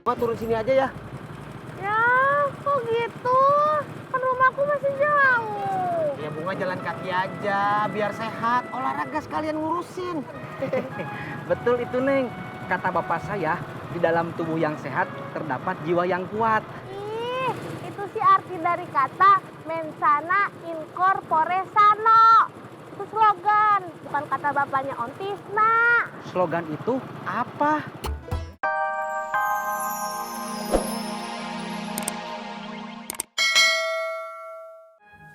Bunga turun sini aja ya. Ya, kok gitu? Kan rumahku masih jauh. Ya Bunga jalan kaki aja, biar sehat. Olahraga sekalian ngurusin. Betul itu, Neng. Kata bapak saya, di dalam tubuh yang sehat terdapat jiwa yang kuat. Ih, itu sih arti dari kata mensana in corpore sano. Itu slogan, bukan kata bapaknya Om Tisna. Slogan itu apa?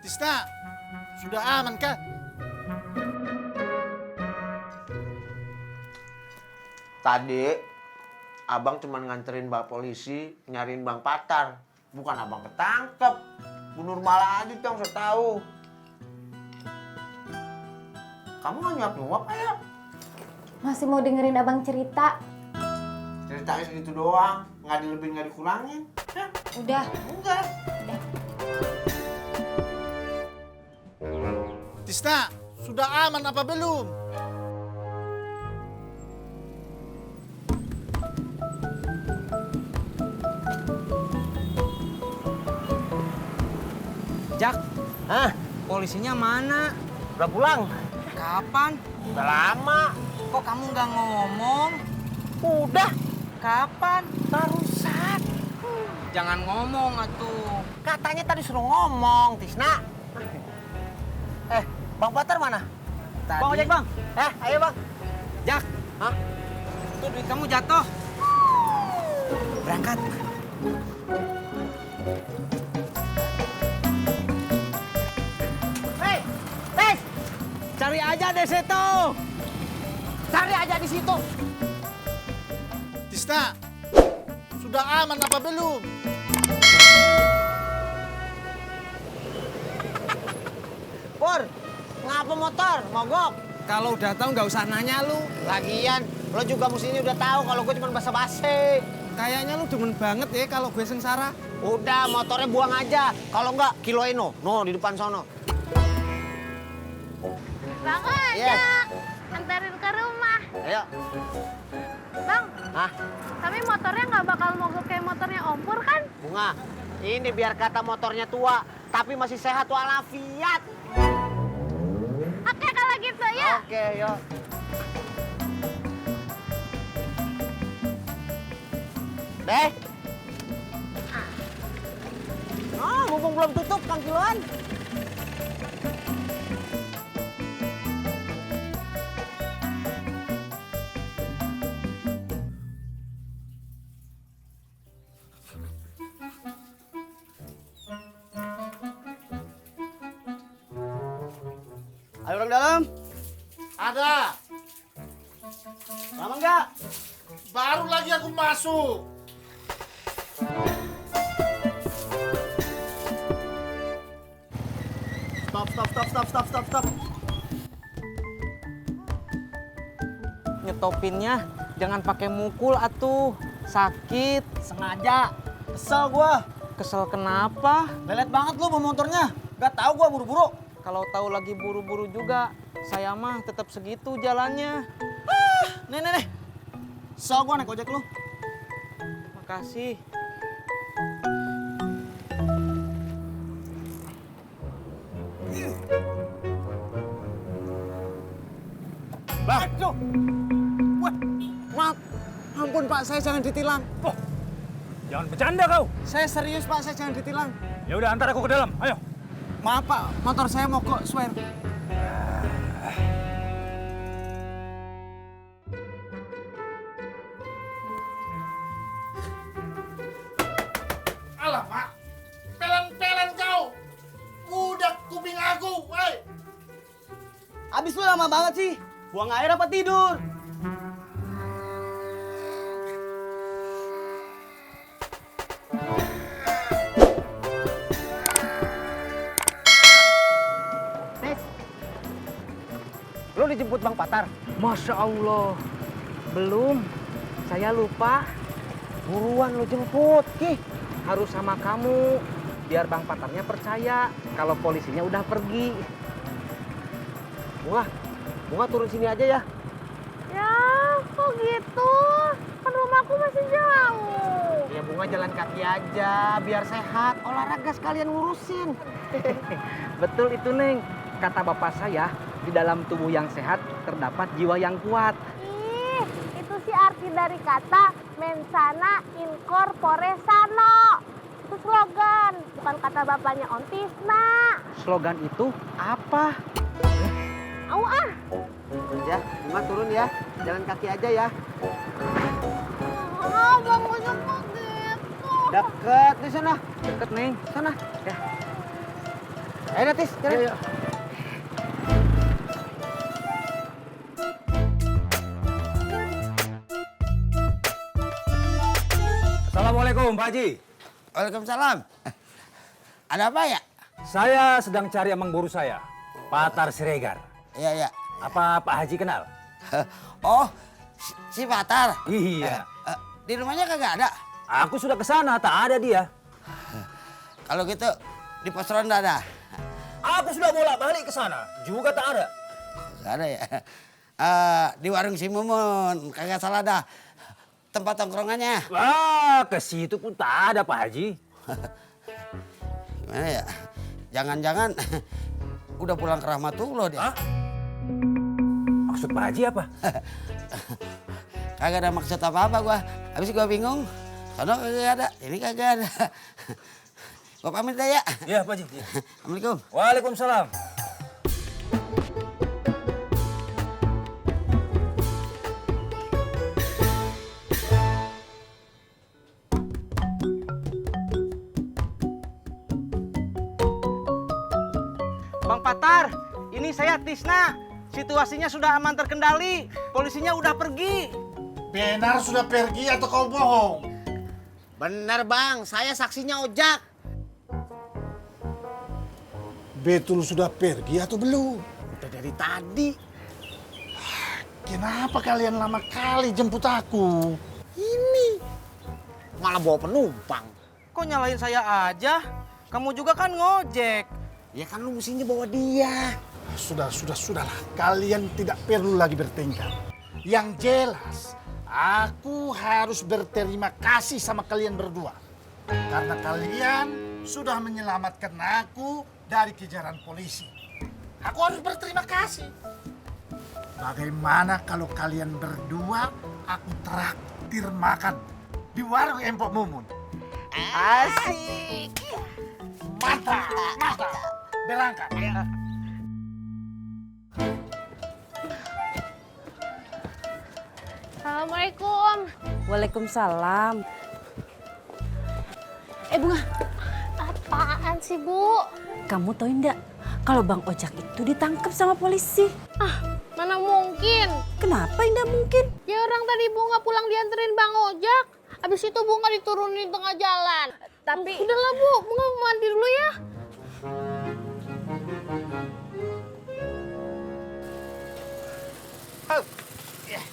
Tisna, sudah aman kah? Tadi abang cuma nganterin Mbak polisi nyariin Bang Patar, bukan abang ketangkep. Bu Nurmala aja yang saya tahu. Kamu nggak nyuap-nyuap ya? Masih mau dengerin abang cerita? Ceritanya segitu doang, nggak dilebihin nggak dikurangin. Ya, Udah. enggak. Tisna, sudah aman apa belum? Jak, Hah? polisinya mana? Udah pulang? Kapan? Udah lama. Kok kamu nggak ngomong? Udah. Kapan? Barusan. Jangan ngomong atuh. Katanya tadi suruh ngomong, Tisna. Bang Patar mana? Tadi... Bang ojek bang. Ayo bang. Jak, Hah? tuh duit kamu jatuh. Berangkat. Hei, Tes, Cari aja deh situ. cari aja di situ. Tisna, sudah aman apa belum? Pur, ngapa motor? Mogok. Kalau udah tahu nggak usah nanya lu. Lagian, lo juga mestinya udah tahu kalau gue cuma basa-basi. Kayaknya lu demen banget ya kalau gue sengsara. Udah, motornya buang aja. Kalau enggak, kiloin no. No, di depan sono. Bang ojek, Yes. anterin ke rumah. Ayo. Bang, Hah? tapi motornya nggak bakal mogok kayak motornya Om Pur kan? Bunga, ini biar kata motornya tua, tapi masih sehat walafiat. Oke kalau gitu ya. Oke, yuk. Deh. Mumpung belum tutup, Kang Kiloan. Ayo orang dalam. Ada. Lama nggak? Baru lagi aku masuk. Stop. Nyetopinnya jangan pakai mukul atuh. Sakit. Sengaja. Kesel gua. Kesel kenapa? Lelet banget lu bawa motornya. Gak tahu gua buru-buru. Kalau tahu lagi buru-buru juga, saya mah tetap segitu jalannya. Nih. Kesel gua naik ojek lu. Makasih. Bang. Aduh. Wah, maaf. Ampun Pak, saya jangan ditilang. Oh, jangan bercanda kau. Saya serius Pak, saya jangan ditilang. Ya udah antar aku ke dalam. Ayo. Maaf Pak, motor saya mogok, swear. Alamak, pelan-pelan kau. Udah kuping aku, woi. Abis lu lama banget sih. Buang air apa tidur? Lo dijemput Bang Patar? Masya Allah. Belum. Saya lupa. Buruan lo jemput. Harus sama kamu. Biar Bang Patarnya percaya kalau polisinya udah pergi. Bunga turun sini aja ya. Ya, kok gitu? Kan rumah aku masih jauh. Ya Bunga jalan kaki aja, biar sehat. Olahraga sekalian ngurusin. Betul itu, Neng. Kata bapak saya, di dalam tubuh yang sehat terdapat jiwa yang kuat. Ih, itu sih arti dari kata mensana in corpore sano. Itu slogan, bukan kata bapaknya Om Tisna. Slogan itu apa? Au ah. Ya, Bunga turun ya. Jalan kaki aja ya. Bang Ojek kok gitu. Deket di sana. Deket, Neng. Sana. Ya. Ayo, Tis. Jalan. Assalamualaikum, Pak Haji. Waalaikumsalam. Ada apa ya? Saya sedang cari amang boru saya, Patar Siregar. Iya, iya. Apa Pak Haji kenal? Oh, si Patar. Iya. Di rumahnya kagak ada. Aku sudah ke sana, tak ada dia. Kalau gitu di pos ronda ada. Aku sudah bolak-balik ke sana, juga tak ada. Kagak ada ya. Di warung si Mumun, kagak salah dah. Tempat tongkrongannya. Wah, ke situ pun tak ada Pak Haji. Gimana ya? Jangan-jangan udah pulang ke Rahmatullah dia. Hah? Maksud Pak Haji apa? Kagak ada maksud apa-apa gua. Habis gua bingung. Sono kagak ada, ini kagak ada. Gua pamit dah ya. Iya, Pak Haji. Iya. Assalamualaikum. Waalaikumsalam. Bang Patar, ini saya Tisna. Situasinya sudah aman terkendali. Polisinya udah pergi. Benar sudah pergi atau kau bohong? Bener bang, saya saksinya Ojak. Betul sudah pergi atau belum? Udah dari tadi. Kenapa kalian lama kali jemput aku? Malah bawa penumpang. Kok nyalain saya aja? Kamu juga kan ngojek. Ya kan lu mestinya bawa dia. Sudahlah. Kalian tidak perlu lagi bertengkar. Yang jelas, aku harus berterima kasih sama kalian berdua. Karena kalian sudah menyelamatkan aku dari kejaran polisi. Aku harus berterima kasih. Bagaimana kalau kalian berdua aku traktir makan di warung Empok Mumun? Asik. Mantap. Berangkat. Assalamualaikum. Waalaikumsalam. Bunga, Apaan sih, Bu? kamu tahu enggak kalau Bang Ojak itu ditangkap sama polisi? Mana mungkin? Kenapa enggak mungkin? Ya orang tadi Bunga pulang dianterin Bang Ojak. Habis itu Bunga diturunin tengah jalan. Tapi Udahlah, Bu. Bunga mau mandi dulu ya.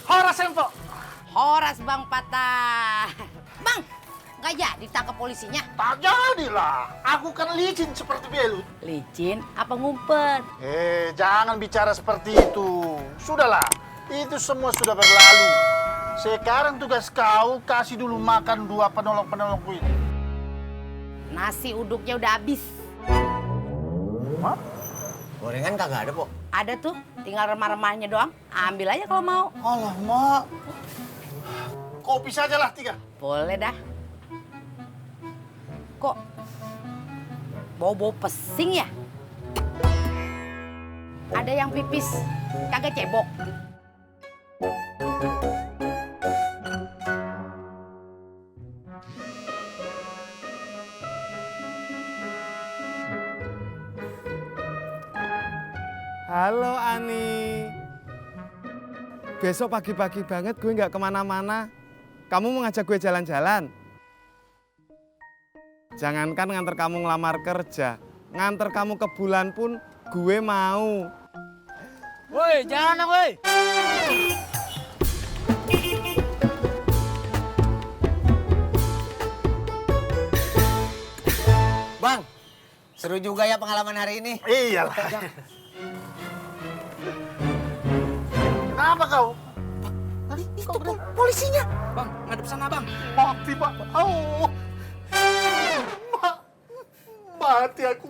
Horas Empok. horas Bang Patah. Bang, nggak jadi tangkap polisinya? Tak jadilah. Aku kan licin seperti belut. Licin apa ngumpet? Jangan bicara seperti itu. Sudahlah, itu semua sudah berlalu. Sekarang tugas kau kasih dulu makan dua penolong-penolongku itu. Nasi uduknya udah habis. Gorengan kagak ada, Pok. Ada tuh, tinggal remah-remahnya doang. Ambil aja kalau mau. Alah, Mak. Kopi sajalah 3. Boleh dah. Kok bau-bau pesing ya? Ada yang pipis kagak cebok. Halo Ani. Besok pagi-pagi banget gue nggak kemana-mana. Kamu mau ngajak gue jalan-jalan? Jangankan nganter kamu ngelamar kerja, nganter kamu ke bulan pun gue mau. Woi, jangan dong, woi. Bang, seru juga ya pengalaman hari ini. Iyalah. Kenapa kau? Itu polisinya. Bang, ngadep sana bang. Mati, Pak. Mati aku.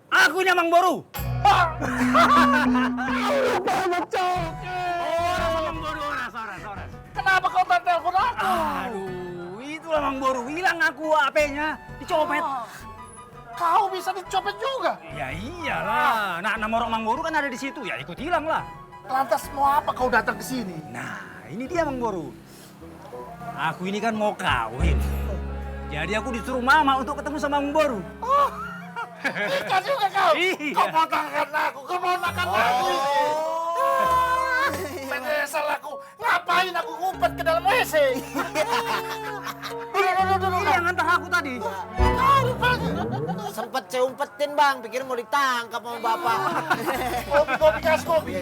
Aku ini Mang Boru. Kenapa kau tak telepon aku? Aduh, itulah Mang Boru. Hilang aku HP-nya, dicopet. Kau bisa dicopet juga. Ya iyalah. Nah, nomor Mang Boru kan ada di situ. Ya ikut hilang lah. Lantas mau apa kau datang ke sini? Nah, ini dia Mang Boru. Aku ini kan mau kawin. Jadi aku disuruh mama untuk ketemu sama Mang Boru. Ikan juga kau. Iya. Kau ponakan aku, aku. Menyesal aku. Ngapain aku ngumpet ke dalam WC? Duduk. Ini yang ngantar aku tadi. Sempet saya umpetin bang, pikir mau ditangkap sama bapak. Kopi, kasih kopi.